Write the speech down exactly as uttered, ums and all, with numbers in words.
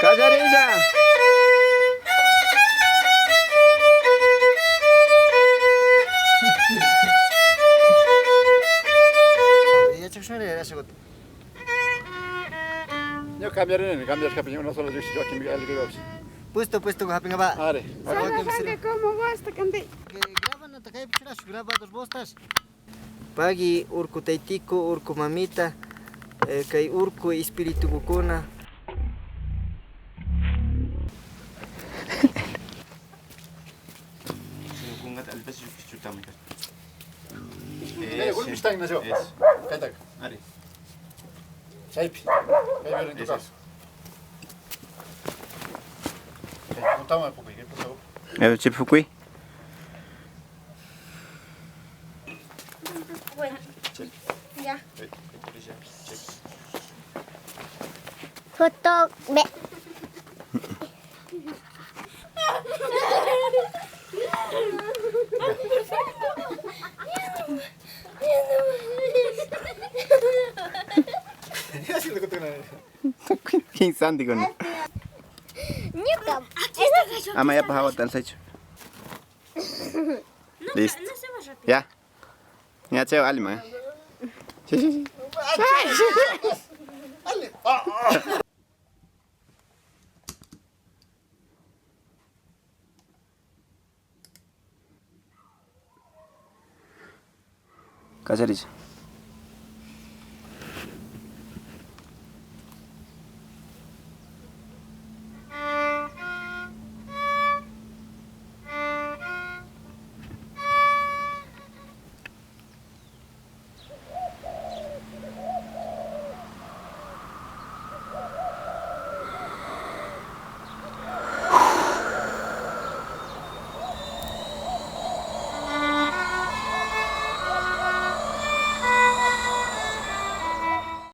Kallarilla. Yachakushunri, yachakuta. Ñuka cambiarini, cambiashkapi una sola llukshi joaquín alegre. Puesto puesto hapingaba. Ari. Solo arranca como vos te canté. Grabanata kaypi churashun, grabador vos estás. Pagui, urku taytiku, urku mamita, eh, kay urku espiritukukuna. Eso. Eso. Kaytaka. Ari. Chaypi. Kay violento caso. Kay putama pukuy, kay putama. Eh, chaypi pukuy. Bueno, ya. Foto, ve. Quién santi con. Ñuka. Ama ya pasaba tal hecho. Listo. Ya. Ya, chao, Alima. Sí, sí, sí. Kacharilla.